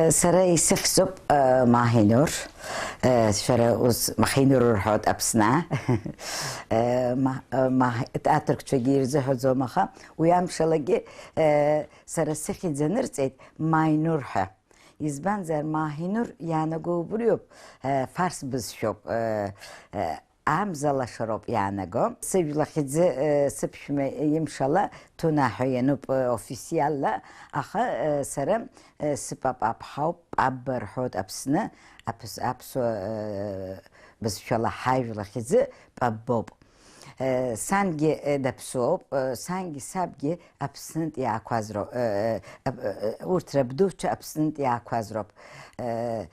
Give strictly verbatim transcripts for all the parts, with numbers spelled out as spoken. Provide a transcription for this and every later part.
Сара исыхьӡуп Маҳинур. Шәара ус Маҳинур рҳәоит Аԥсны. Аҭырқәцәагьы ирзыҳәаӡом, аха уи амшалагьы сара сыхьӡ анырҵеит Маинур ҳәа. Избанзар, Маҳинур иаанаго убриоуп, фарс бызшәоуп. Амза лашароуп иаанаго. Сыжәла хьӡы, э, сыԥшәма имшала, Ҭуна ҳәа иануп, э, официалла, аха, э, сара, э, сыпап аԥҳауп, Пабба рҳәоит Аԥсны, аԥс-, аԥсуа, э, бызшәала ҳажәла хьӡы Паббоуп. Э, сангьы, э, даԥсуоуп, э, сангьы сабгьы Аԥснынтә иаақәаз роуп, э, э, э, э, урҭ рабдуцәа Аԥснынтә иаақәаз роуп. Э,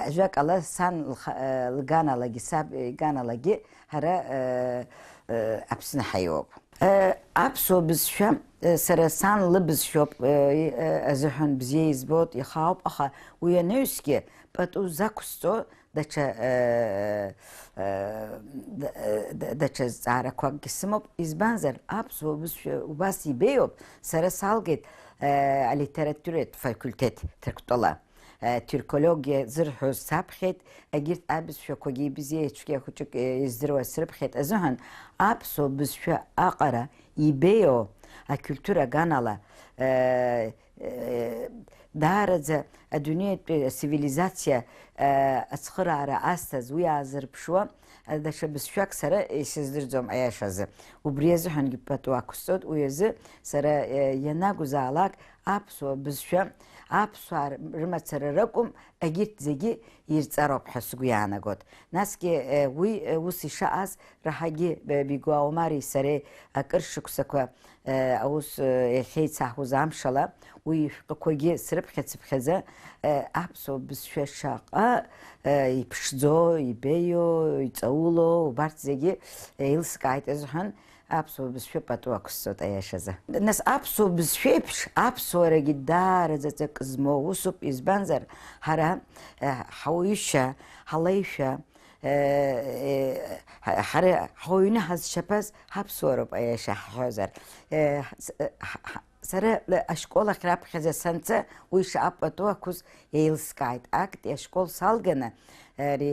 Ажәакала, сан лха-, лганалагьы саб иганалагьы ҳара, э, э, Аԥсны ҳаиуоуп. Э, аԥсуа бызшәа, э, сара сан лыбызшәоуп, э, э, азыҳәан бзиа избоит, ихаауп, аха уи анаҩсгьы пату зақәсҵо даҽа, э, э, д-, э, д-, даҽа зҵаарақәакгьы сымоуп. Избанзар, аԥсуа бызшәа убас ибеиоуп, сара салгеит, э, алитературатә факультет Ҭырқәтәыла. Э, тюркологиа зырҳәоз саԥхьеит, егьырҭ абызшәақәагьы ибзиа ицәгьа хәыҷык, э, издыруа срыԥхьеит азыҳәан, аԥсуа бызшәа аҟара ибеиоу акультура аганала, э, э, даараӡа адунеитәи ацивилизациа, э, ацхыраара азҭаз, уи аазырԥшуа, э, даҽа бызшәак сара исыздырӡом аиашазы. Убри азыҳәангьы пату ақәсҵоит, уи азы сара, э, ианакәзаалак аԥсуа бызшәа, аԥсуаа рымацара ракәым, егьырҭ зегьы ирҵароуп ҳәа сгәы иаанагоит. Насгьы, э, уи, э, ус ишааз, раҳагьы, э, Бигуа Омари сареи акыр шықәсақәа, э, аус, э, иахьеицаҳуаз амшала, уи ишәҟәқәагьы срыԥхьацыԥхьаӡа, э, аԥсуа бызшәа шаҟа, э, иԥшӡоу, ибеиоу, иҵаулоу, убарҭ зегьы, э, еилыскааит азыҳәан, аԥсуа бызшәа пату ақәсҵоит аиашазы. Нас аԥсуа бызшәеиԥш аԥсуарагьы даара заҵәык змоу усуп, избанзар, ҳара, э, ҳауаҩышьа, ҳалеишәа, э, э, ҳа-, ҳара ҳауаҩны ҳазшьаԥаз ҳаԥсуароуп, аиаша ҳҳәозар. Э, с-, э, ҳ-, ҳ-, Сара, э, ашкол ахь раԥхьаӡа санца, уи шаҟа пату ақәыз еилыскааит. Актәи ашкол салганы, ари,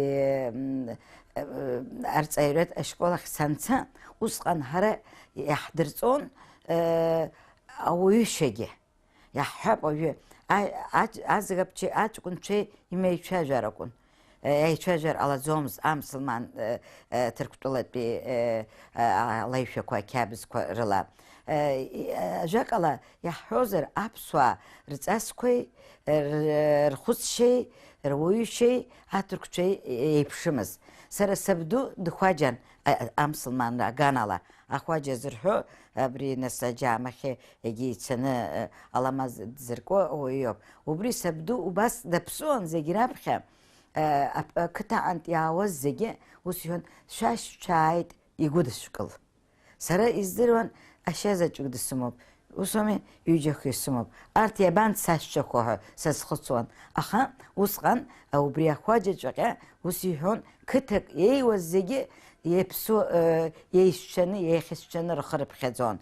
м, э, арҵаҩратә ашкол ахь санца, усҟан ҳара иаҳдырҵон, э, ауаҩышьагьы. Иаҳҳәап, уажәы, а-, аӡ-, аӡӷабцәеи аҷкәынцәеи имеицәажәар акәын. Э, еицәажәар ҟалаӡомызт амсылман, э, э, Ҭырқәтәылатәи, э, э, алеишәақәа, ақьабзқәа рыла. Э, и-, э, ажәакала, иаҳҳәозар, аԥсуаа рҵасқәеи, э, р-, рхәыцшьеи, руаҩышьеи аҭырқәцәеи еиԥшымызт. Сара сабду дхәаџьан, а-, а-, амсылманра аганала, ахәаџьа зырҳәо, абри нас аџьаамахьы егьи ицаны, э, аламаз дзырку ауаҩ иоуп. Убри сабду убас даԥсуан зегь раԥхьа, э, ап-, ақыҭаҟынтә иаауаз зегьы ус иҳәон, шәашьцәааит, игәыдышәкыл. Сара издыруан, ашьа заҵәык дсымоуп, ус ауми, ҩыџьахҩы сымоуп. Арҭ иабанӡасашьцәахо ҳәа сазхәыцуан. Аха усҟан, а, убри ахәаџьаҵәҟьа ус иҳәон, қыҭак еиуаз зегьы иаԥсуа, э, еишәцәаны, еихьысцәаны рхы рыԥхьаӡон.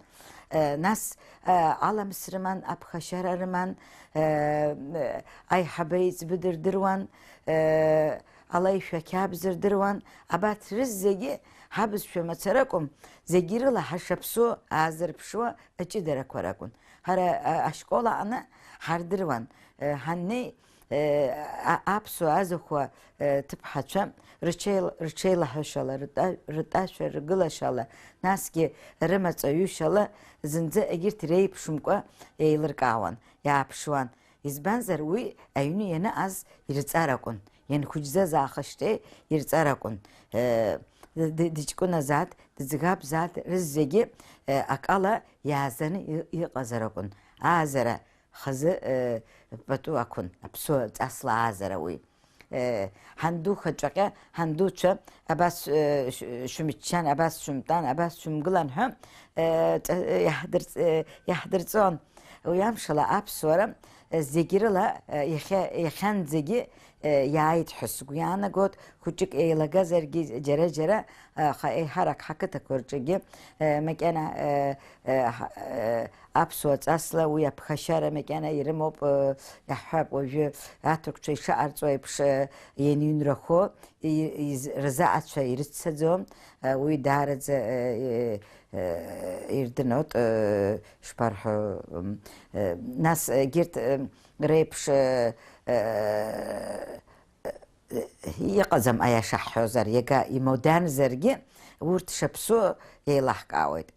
Э, нас, э, аламыс рыман, аԥхашьара рыман, э, э, аиҳабы еиҵбы дырдыруан, э, алеишәа қьабз рдыруан, абарҭ рызегьы ҳабызшәа мацара акәым, зегьы рыла ҳашаԥсуа аазырԥшуа аҷыдарақәа ракәын. Ҳара, а, ашкол аҟны ҳардыруан, э, ҳаннеи, э, а-, аԥсуа азахәа, э, ҭыԥҳацәа рҽеил-, рҽеилаҳәашьала, ртәа-, ртәашәа ргылашьала, насгьы рымаҵаҩышьала зынӡа егьырҭ реиԥшымкәа еилыркаауан, иааԥшуан. Избанзар, уи аҩны ианыҟаз ирҵар акәын, ианхәыҷӡаз аахышьҭеи ирҵар акәын. Э, д-, д-, дыҷкәыназаат, дыӡӷабзаат, рызегьы, э, акала иаазаны и-, иҟазар акәын. Аазара хазы, э, пату ақәын, аԥсуа ҵасла аазара уи. Э, ҳанду хаҿаҟьа, ҳандуцәа абас, э, ш-, шәмыччан, абас шәымтәан, абас шәымгылан ҳәа, э, ҵа-, иаҳдырҵ-, э, иаҳдырҵон. Уи амшала аԥсуара, э, зегь рыла, э, иахьа-, иахьанӡагьы, э, иааит ҳәа сгәы иаанагоит, хәыҷык еилагазаргьы џьара-џьара, э, аха еиҳарак ҳақыҭақәа рҿгьы, э, макьана, э, э, ҳа-, э, аԥсуа ҵасла уи аԥхашьара макьана ирымоуп, э, иаҳҳәап, уажәы аҭырқәцәа ишыҟарҵо еиԥш, э, ианҩнрахо, и-, из-, рзаацәа ирыццаӡом, э, уи даараӡа, э, э, э, ирдыруеит, э, шԥарҳәо, м, э, нас, егьырҭ, э, реиԥш, э, э, э, иҟаӡам, аиаша ҳҳәозар, иага имодернзаргьы, урҭ шаԥсуа еилаҳкаауеит.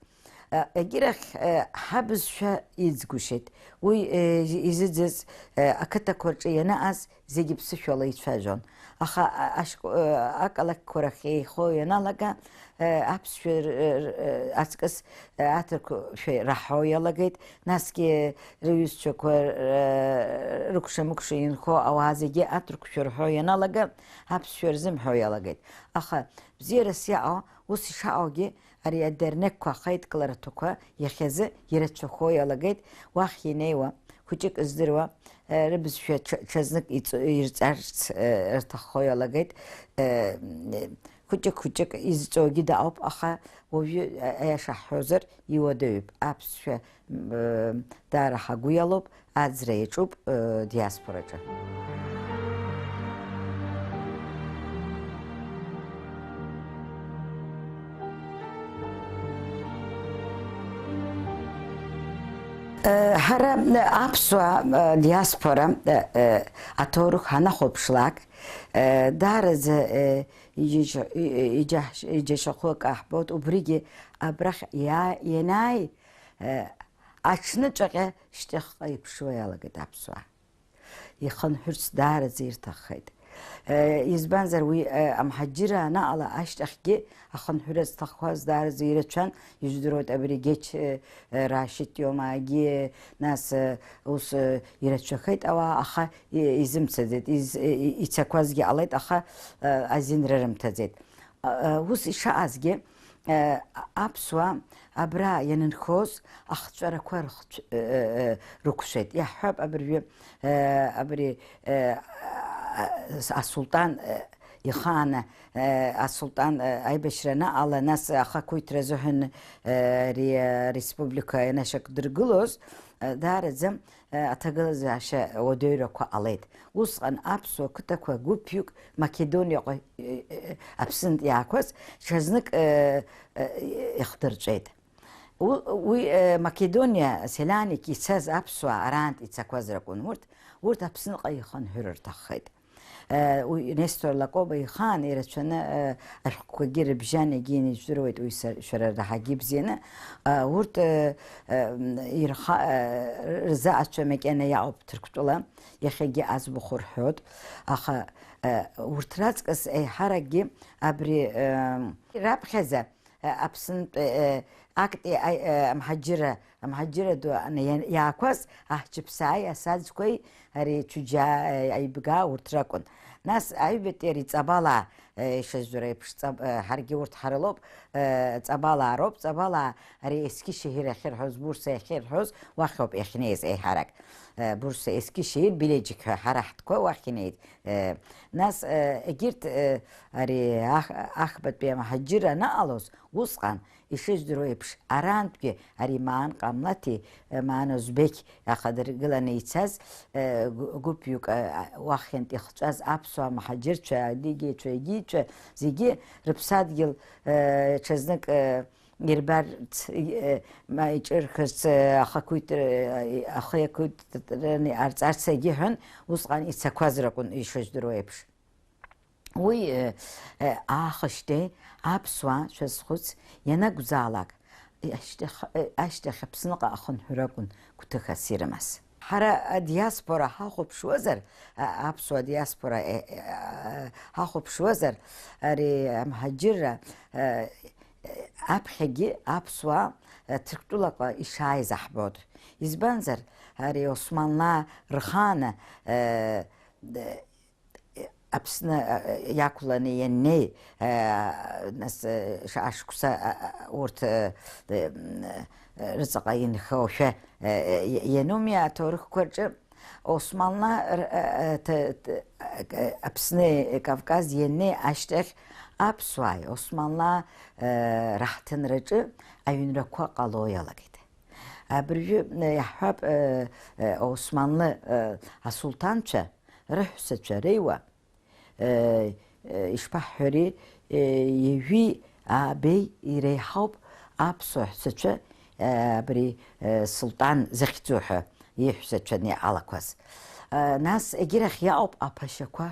Э, егьирахь, э, ҳабызшәа иӡгәышьеит. Уи, э, изыӡыз, э, ақыҭақәа рҿы ианааз зегьы ԥсышәала ицәажәон. Аха, а-, ашк-, э, ақалақьқәа рахь еихо ианалага, э, аԥсшәа р-, р-, р-, аҵкыс, э, аҭырқәшәа раҳо иалагеит, насгьы рыҩызцәақәа, э, рыкәша-мыкәша инхо ауаа зегьы аҭырқәшәа рҳәо ианалага, аԥсшәа рзымҳәо иалагеит. Аха бзиарас иаҟоу, ус ишаҟоугьы, ари адернеққәа ахеидкыларҭақәа иахьазы ирацәахо иалагеит, уахь инеиуа, хәыҷык здыруа, э, рыбызшәа ҽа-, ҽазнык иҵ-, ирҵарц, э, рҭаххо иалагеит. Э, хәыҷык-хәыҷык изҵогьы дыҟоуп, аха уажәы, э, аиаша ҳҳәозар, иуадаҩуп. Аԥсшәа, э, даара ҳагәы иалоуп, аӡра иаҿуп, э, диаспораҿы. Э, ҳара, э, аԥсуа, э, диаспора, э, э, аҭоурых ҳанахәаԥшлак, э, даараӡа, э, иџьашьа-, и-, и-, иџьа-, иџьашьахәы акы аҳбоит, убригьы абрахь иа-, ианааи, э, аҽны ҿаҟьа шьҭахьҟа иԥшуа иалагеит аԥсуаа. Ихынҳәырц даараӡа ирҭаххеит. Э, избанзар, уи, э, амҳаџьыраа анаҟала ашьҭахьгьы ахынҳәра зҭаххаз даараӡа ирацәан, ижәдыруеит, абри Геч, э, э, Рашьыҭ Иомаагьы, нас, э, ус, э, ирацәахеит ауаа, аха и-, изымцаӡеит, из-, э, и-, ицақәазгьы ҟалеит, аха, э, азин рырымҭаӡеит. Ус ишаазгьы, аԥсуаа абра ианынхоз ахҵәарақәа рхцә-, рықәшәеит. Иаҳҳәап, абыржәы, абри, асултан ихааны, асултан аибашьра анаҟала, нас ахақәиҭра азыҳәан ари ареспублика ианашьақәдыргылоз, даараӡа аҭагылазаашьа уадаҩрақәа ҟалеит. Усҟан аԥсуа қыҭақәа гәыԥҩык Македониаҟа, э, э, Аԥснынтә иаақәаз, ҽазнык, э, э, ихдырҵәеит. У-, уи, э, Македониа селианик ицаз аԥсуаа араантә ицақәаз ракәын урҭ, урҭ Аԥсныҟа ихынҳәыр рҭаххеит. Э, уи Нестор Лакоба ихаан ирацәаны, э, ашәҟәқәагьы рыбжьан, егьи инеижәдыруеит уи са-, шәара раҳагьы ибзианы. Э, урҭ, э, э, ирха-, э, рзаацәа макьана иаауп Ҭырқәтәыла, иахьагьы аӡбахә рҳәоит, аха, э, урҭ раҵкыс еиҳаракгьы абри, э, раԥхьаӡа, э, Аԥсынтә, э, акти, аи-, э, амҳаџьырра, амҳаџьырра ду ана иан-, иаақәаз аҳчыԥсааи асаӡқәеи ари Чуџьаа, э, аибга урҭ ракәын. Нас аҩбатәи ари Ҵабалаа, э, ишыжәдыруа еиԥш, Ҵаб-, э, ҳаргьы урҭ ҳарылоуп, э, Ҵабалаа роуп, Ҵабалаа ари Есқьышьеиҳир ахьырҳәоз, Бурса иахьырҳәоз, уахьоуп иахьнеиз еиҳарак. Э, Бурса Есқьышьеиҳир, Билеџьик ҳәа ҳара ҳтәқәа уахь инеит. Э, нас, э, егьырҭ, э, ари ах-, ахԥатәи амҳаџьырра анаҟалоз, усҟан, ишыжәдыруа еиԥш, арантәгьы ари Маан Ҟамлаҭи, э, Маан Озбеқь ахадыргыланы ицаз, э, гә-, гәыԥҩык, э, уахьынтә ихҵәаз аԥсуа мҳаџьырцәа, адигеицәа, егьиҩцәа зегьы рыԥсадгьыл, э, ҽазнык, э, ирбарц, э, ма иҿырхырц, э, ахақәиҭра, э, ахы иақәиҭраны иҟарҵарц егьиҳәон, усҟан ицақәаз ракәын, ишыжәдыруа еиԥш. Уи, э, э, аахышьҭеи аԥсуаа, шәазхәыц, ианакәзаалак, ашьҭахь, э, ашьҭахь Аԥсныҟа ахынҳәра акәын гәҭыхас ирымаз. Ҳара адиаспора ҳахәаԥшуазар, а, аԥсуа диаспора, э, э, ҳахәаԥшуазар, ари амҳаџьырра, э, аԥхьагьы аԥсуаа, э, Ҭырқәтәылаҟа ишааиз аҳбоит. Избанзар, ари Османлаа рхааны, э, э, Аԥсны, а, а, иақәланы ианнеи, а, нас, а, ш-, ашықәса, а, а, урҭ, а, а, м, а, рыҵаҟа инхошәа, а, а, иа-, иануми аҭоурыхқәа рҿы, Османлы р-, а, а, ҭ-, ҭ-, а, а, Аԥсны, Кавказ ианнеи ашьҭахь аԥсуааи Османлы, а, раҳҭынраҿы аҩнрақәа ҟало иалагеит. Абыржәы, а, иаҳҳәап, а, а, Османлы, а, асулҭанцәа рыҳәсацәа реиуа, Э, э, ишԥаҳҳәари, э, ҩажәи аабеи иреиҳауп аԥсуа ҳәсацәа, э, абри, э, султан захьӡу ҳәа иҳәсацәаны иҟалақәаз. Э, нас егьырахь иаауп аԥашьақәа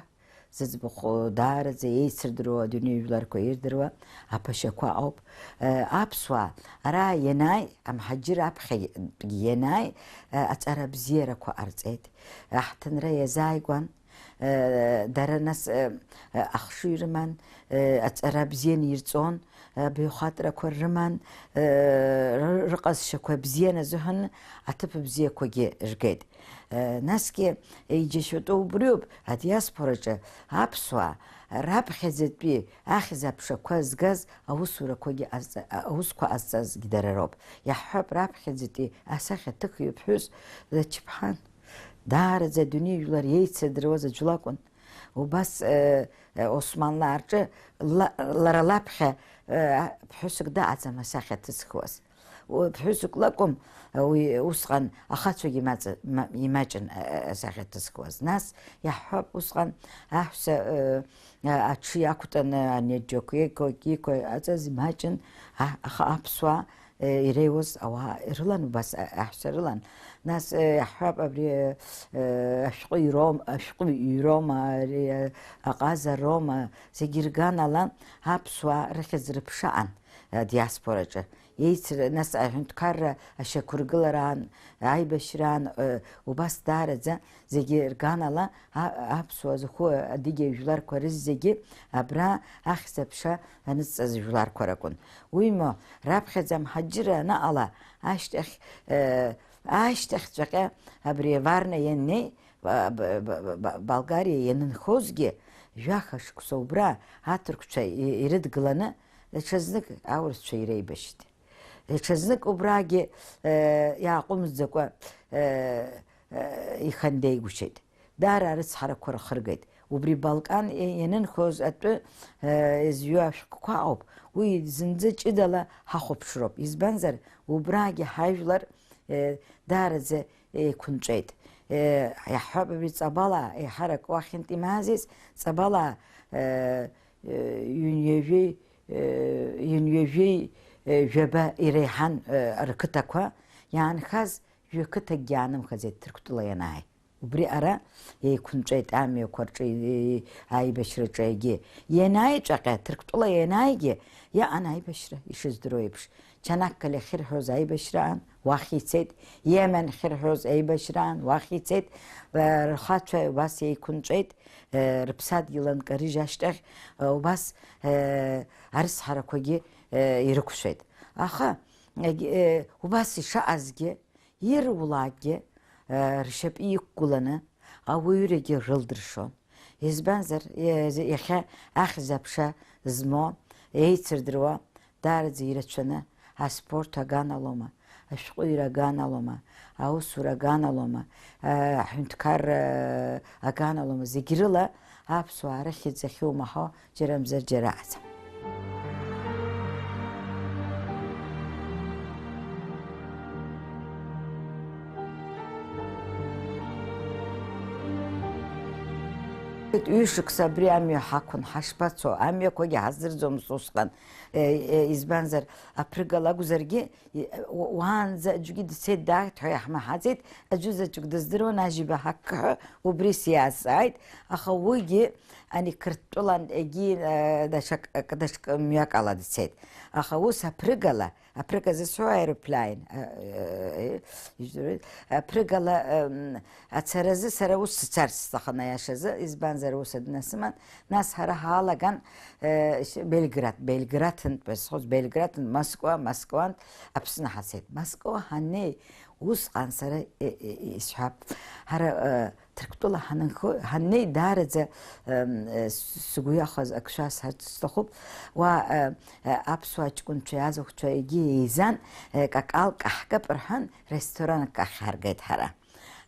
зыӡбахә даараӡа еицырдыруа, адунеи жәларқәа ирдыруа аԥашьақәа ауп. Э, аԥсуаа ара ианааи, амҳаџьыр аԥхьа ианааи, э, аҵара бзиарақәа ҟарҵеит. Аҳҭынра иазааигәан, Дара нас ахшыҩ рыман, аҵара бзианы ирҵон, абаҩхатәрақәа рыман, рыҟазшьақәа бзианы азыҳәан аҭыԥ бзиақәагьы ргеит. Насгьы иџьашьатәу убриоуп, адиаспораҿы аԥсуаа раԥхьаӡатәи ахьӡ-аԥшақәа згаз аусурақәагьы ҟазҵа-, аусқәа ҟазҵазгьы дара роуп. Иаҳҳәап, раԥхьаӡатәи асахьаҭыхҩы ԥҳәыс Лачыԥҳан. Даараӡа адунеи жәлар еицырдыруаз аӡә лакәын. Убас, э, э, Османлаа рҿы ла-, лара лаԥхьа, э, ԥҳәысык дыҟаӡам асахьа ҭызхуаз. Уи ԥҳәысык лакәым, уи усҟан ахацәагьы имаҵ-, ма-, имаҷын, э, э, асахьа ҭызхуаз. Нас иаҳҳәап, усҟан аҳәса, э, э, аҽы иақәтәаны, ани џьоук иқәу, иқәу аҵаз имаҷын, а-, аха аԥсуаа Э, иреиуаз ауаа ирылан убас, а-, аҳәса рылан. Нас, э, иаҳҳәап, абри, э, э, ашәҟәыҩроу-, ашәҟәыҩроума, ари, э, аҟазароума, зегьы ирган ала аԥсуаа рыхьӡ рыԥшаан, э, диаспораҿы. Еицыр-, нас аҳәынҭқарра ашьақәыргылараан, аибашьраан, э, убас даараӡа Зегьы рганала, а-, аԥсуа зху адыгьа жәларқәа рызегьы абра ахьӡ-аԥша анызҵаз жәларқәа ракәын. Уимоу, раԥхьаӡа амҳаџьырра анаҟала, ашьҭахь, э, ашьҭахьҵәҟьа абри Варна ианнеи, ба-, ба-, ба-, ба-, Болгариа ианынхозгьы, жәаха шықәса убра аҭырқәцәа и-, ирыдгыланы, даҽазнык аурысцәа иреибашьит. Даҽазнык убрагьы, э, иааҟәымҵӡакәа, э, э, ихандеигәышьеит. Даара арыцҳарақәа рхыргеит. Убри Балкан ианынхоз атәы, э, зҩу ашәҟәқәа ауп. Уи зынӡа ҷыдала ҳахәаԥшроуп. Избанзар, убрагьы ҳажәлар, э, даараӡа еиқәынҵәеит. Э, иаҳҳәап, абри Ҵабалаа еиҳарак уахьынтә имаазиз, Ҵабалаа, э, э, ҩынҩажәеи, э, ҩынҩажәеи, э, жәаба иреиҳан, э, рқыҭақәа иаанхаз жәа-қыҭакгьы аанымхаӡеит Ҭырқәтәыла ианааи. Убри ара еиқәынҵәеит амҩақәа рҿы, и-, аибашьраҿы егьи. Ианааиҵәаҟьа, Ҭырқәтәыла ианааигьы, иаҟан аибашьра, ишыздыруа еиԥш. Чанаккале ахьырҳәоз аибашьраан уахь ицеит, Иемен ахьырҳәоз аибашьраан уахь ицеит, э, рхацәа убас еиқәынҵәеит, э, рыԥсадгьыл анкарыжь ашьҭахь, э, убас, э, арыцҳарақәагьы, э, ирықәшәеит. Аха, егь-, э, убас ишаҟазгьы, ирулакгьы, э, ршьапы иқәгыланы ауаҩырагьы рылдыршон. Избанзар, иа-, иахьа ахьӡ-аԥша змоу, еицырдыруа, даараӡа ирацәаны, аспорт аганалома, ашәҟәыҩҩра аганалома, аусура аганалома, а, аҳәынҭқарра аганалома, зегь рыла аԥсуаа рыхьӡ ахьумаҳау џьарамзар џьара аӡам. Ҩышықәса абри амҩа ҳақәын, ҳашԥацо, амҩақәагьы ҳаздырӡомызт усҟан. Е, е, избанзар, аԥрыгала акәзаргьы, е, уа-, уаанӡа аӡәгьы дцеит, дааит ҳәа иаҳмаҳаӡеит, аӡәы заҵәык дыздыруан, ажьиба ҳаққы ҳәа убри сиазҵааит, аха уигьы ани Қырҭтәылан егьи, е, даҽак, даҽак мҩак ала дцеит. Аха ус аԥрыгала, Аԥрыга зысҳәо аероплан, а, э, э, ижәдыруеит, аԥрыгала, м, ацаразы сара ус сцарц сҭахын, аиашазы, избанзар, ус адәы насыман, нас ҳара ҳаалаган, э, ш-, Белград, Белградтәи схоз, Белградтәи Москва, Москвантә Аԥсны ҳацеит. Москва ҳаннеи, Усҟан сара, э, э, исҳәап, ҳара, э, Ҭырқәтәыла ҳанынхо, ҳаннеи, даараӡа, эм, э, с-, сгәы иахәаз ак шәасҳәарц сҭахуп. Уа, э, э, аԥсуа ҷкәынцәа, аӡахәцәа егьи еизан, э, какал каҳкып рҳәан, ресторанк ахь ҳаргеит ҳара.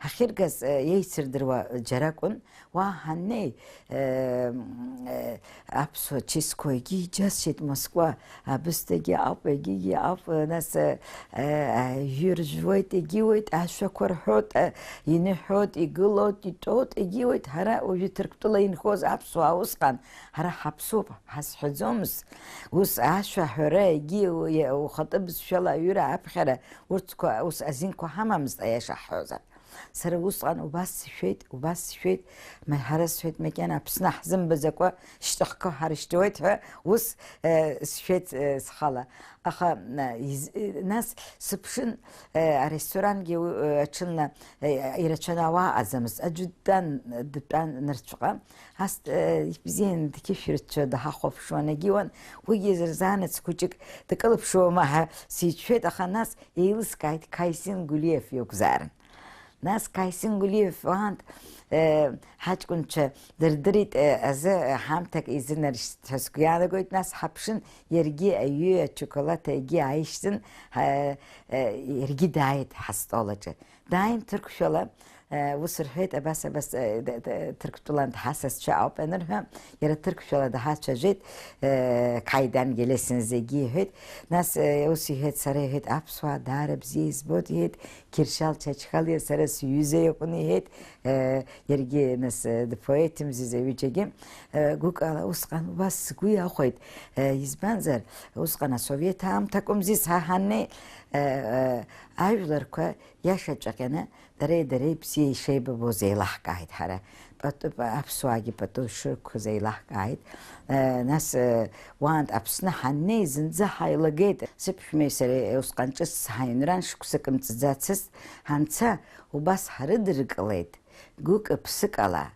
Ҳахьыргаз, э, еицырдыруа џьаракәын, уа ҳаннеи, э, м, э, аԥсуа чысқәа егьи иџьасшьеит Москва, абысҭагьы ауп, егьигьы ауп, нас, э, э, аҩы ржәуеит, егьиуеит, ашәақәа рҳәоит, э, иныҳәоит, игылоит, итәоит, егьиуеит. Ҳара уажәы Ҭырқәтәыла инхоз аԥсуаа усҟан, ҳара ҳаԥсуоуп ҳазҳәаӡомызт. Ус ашәа аҳәара, егьи у-, е-, ухатәы бызшәала аҩыра, аԥхьара, урҭқәа, ус азинқәа ҳамамызт, аиаша ҳҳәозар. Сара усҟан убас сшәеит, убас сшәеит, ма-, ҳара сшәеит, макьана Аԥсны ҳзымбаӡакәа шьҭахьҟа ҳарышьҭуеит ҳәа, ус, э, сшәеит, э, схала. Аха, э, из-, э, нас сыԥшын, э, аресторангьы, э, аҽынла, э, ирацәаны ауаа ыҟаӡамызт. Аӡәы дтәан, дтәан нырцәҟа. Ас, э, ибзиан дқьышәырччо даҳахәаԥшуан, егьиуан, уигьы зырзаанаҵ хәыҷык дкылыԥшуама ҳәа сицәшәеит, аха нас еилыскааит, Қаисин Гулиев иакәзаарын. Нас Қаисин Гулиев уаантә, э, ҳаҷкәынцәа дырдырит, э, азы, э, ҳамҭак изынаршьҭ ҳәа сгәы иаанагоит, нас ҳаԥшын, иаргьы аҩы, ачоколад, егьи ааишьҭын, э, э, иаргьы дааит ҳастол аҿы. Дааин ҭырқәшәала, э, ус рҳәеит, абас, абас, э, д-, д-, Ҭырқәтәылантә ҳасасцәа ауп анырҳәа, иара ҭырқәшәала даҳацәажәеит, э, Қаидан Гелесин зегьы иҳәеит, нас, э, ус иҳәеит, сара иҳәеит, аԥсуаа даара бзиа избоит, иҳәеит, Кьыршьал Чачхалиа сара сҩыза иҟны, иҳәеит, э, иаргьы, нас, э, дпоетымзи зеиҩыџьагьы, э, гәыкала усҟан убас сгәы иахәеит, э, избанзар, усҟан асовет аамҭа акәымзи сҳа ҳаннеи, э, э, ажәларқәа иашаҵәҟьаны дареи дареи бзиа ишеибабоз еилаҳкааит ҳара. Пату-, па-, аԥсуаагьы пату шрықәыз еилаҳкааит. Э, нас, э, уаантә Аԥсны ҳаннеи зынӡа ҳаилагеит. Сыԥшәмеи сареи усҟан ҿыц ҳаҩнран, шықәсык мҵӡацызт. Ҳанца, убас ҳрыдыркылеит, гәык-ԥсыкала.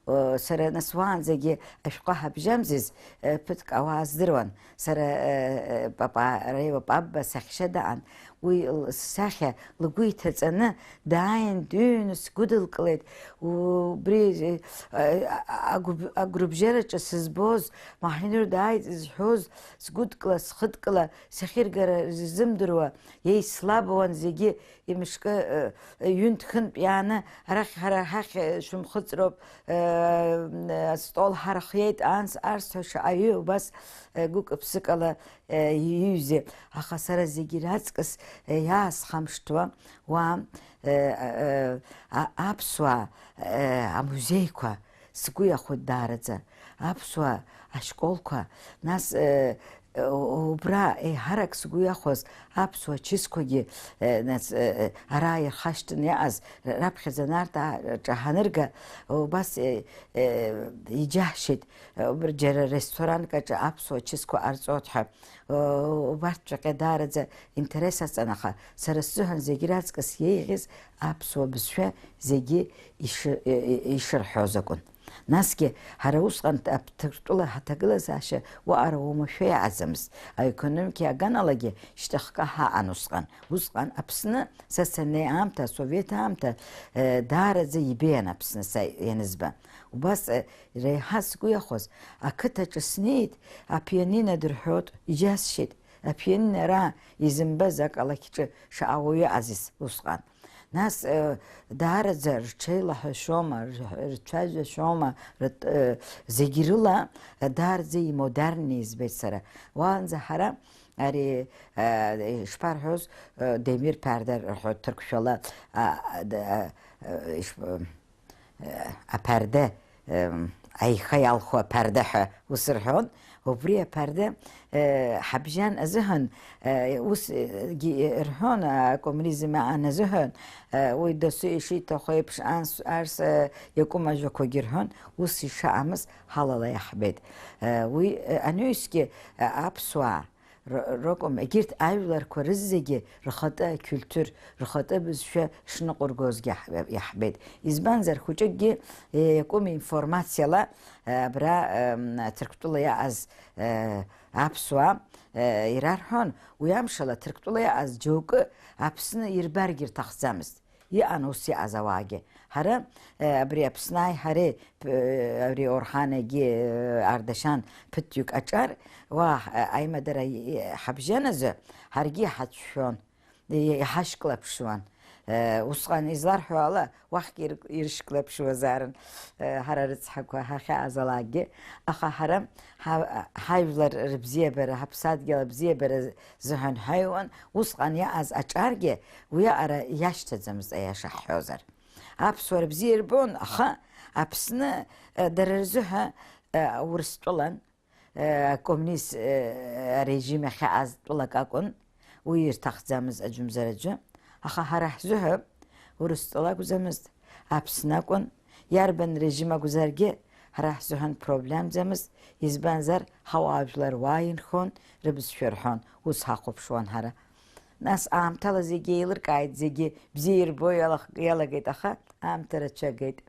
О, сара нас уаанӡагьы ашәҟәы ҳабжьамзиз, э, ԥыҭк ауаа здыруан. Сара, э, э, Папа Реиуа Пабба саҳәшьа даан, уи л-, сахьа лгәы иҭаҵаны дааин, дыҩны сгәыдылкылеит. Убри, э, а-, а-, агәыб-, агәрыбжьараҿы сызбоз, Маҳинур дааит зҳәоз, сгәыдкыла, схыдкыла, сахьыргара ззымдыруа, еицлабуан зегьы, имышкы, э, ҩынтә-хынтә иааны, арахь ҳара ҳахь, э, шәымхыҵроуп, э, астол ҳархиеит, анс, арс ҳәа шаҟаҩы убас, э, гәык-ԥсыкала, э, иҩзи. Аха сара зегьы раҵкыс, э, иаасхамышҭуа, уа, э, э, а-, аԥсуаа, э, амузеиқәа, сгәы иахәоит даараӡа. Аԥсуаа ашколқәа, нас, э, э, убра еиҳарак сгәы иахәаз аԥсуа чысқәагьы, э, нас, э, э, ара ирхашҭын иааз, р-, раԥхьаӡа Нарҭаа рҿы ҳанырга, убас, э, э, иџьаҳшьеит, э, убри џьара ресторанк аҿы аԥсуа чысқәа ҟарҵоит ҳәа. Э, убарҭ ҵәҟьа даараӡа интерес аҵан, аха сара сзыҳәан зегь раҵкыс иеиӷьыз аԥсуа бызшәа зегьы ишы-, э, э, ишырҳәоз акәын. Насгьы, ҳара усҟан т-, Ҭырқәтәыла ҳаҭагылазаашьа уаҟара уамашәа иаҟаӡамызт. Аекономика аганалагьы шьҭахьҟа ҳаҟан усҟан. Усҟан Аԥсны, са саннеи аамҭа, асовет аамҭа, э, даараӡа ибеиан Аԥсны са ианызба. Убас, э, реиҳа сгәы иахәаз, ақыҭаҿы снеит, апианино дырҳәоит, иџьасшьеит. Апианино ара изымбаз акалақьҿы шаҟа уаҩы ыҟазиз усҟан. Нас, э, даараӡа рҽеилаҳәашьома, р-, рцәажәашьома, рт-, э, зегь рыла, э, даараӡа имодернны избеит сара. Уаанӡа ҳара ари, э, ишԥарҳәоз, э, демир пәрдә рҳәоит ҭырқәшәала, а, а, д-, а, э, иш-, э, аԥардә, э, аиха иалху аԥардә ҳәа ус рҳәон. Убри аԥардә, э, ҳабжьан азыҳәан, э, ус, э, гьы, э, рҳәон, акоммунизм аан азыҳәан, э, уи досу ишиҭаху еиԥш анс-, арс, э, иакәым ажәақәагьы рҳәон, ус ишаамыз ҳалала иаҳбеит. Э, уи, э, анаҩсгьы, э, аԥсуаа р-, ракәым, егьырҭ ажәларқәа рызегьы рхатәы ақьултәыр, рхатәы бызшәа шныҟәыргозгьы ҳ-, иаҳбеит. Избанзар, хәыҷыкгьы, э, иакәым информациала, э, абра, эм, Ҭырқәтәыла иааз, э, аԥсуаа, Ирарҳәон, уи амшала Ҭырқәтәыла иааз џьоукы Аԥсны ирбаргьы рҭахӡамызт. Иҟан ус иҟаз ауаагьы. Ҳара, абри Аԥсны аиҳареи, абри Орҳанагьы, Ардашьан ԥыҭҩык аҿар, уа, аимадара ҳабжьан азы, ҳаргьы иҳацәшәон, иҳашьклаԥшуан. Усҟан изларҳәо ала, уахьгьы ирк-, ирышьклаԥшуазаарын, ҳара рыцҳақәа ҳахьаазалакгьы. Аха ҳара ҳа-, ҳажәлар рыбзиабара, ҳаԥсадгьыл абзиабара зҳәан ҳаҩуан, усҟан иааз аҿаргьы уиаҟара иашьҭаӡамызт, аиаша ҳҳәозар. Аԥсуаа рыбзиа ирбон, аха Аԥсны, дара рзыҳәа, Урыстәылан, акоммунист, арежим иахьааз тәылак акәын, уи ирҭахӡамыз аӡәымзар аӡәы, аха ҳара ҳзыҳәа Урыстәыла акәӡамызт, Аԥсны акәын, иарбан режим акәзаргьы, ҳара ҳзыҳәан проблемӡамызт, избанзар, ҳауаажәлар уа инхон, рыбызшәа рҳәон, ус ҳахәаԥшуан ҳара. Нас аамҭала зегьы еилыркааит, зегьы бзиа ирбо иалах-, иалагеит, аха аамҭа рацәагеит.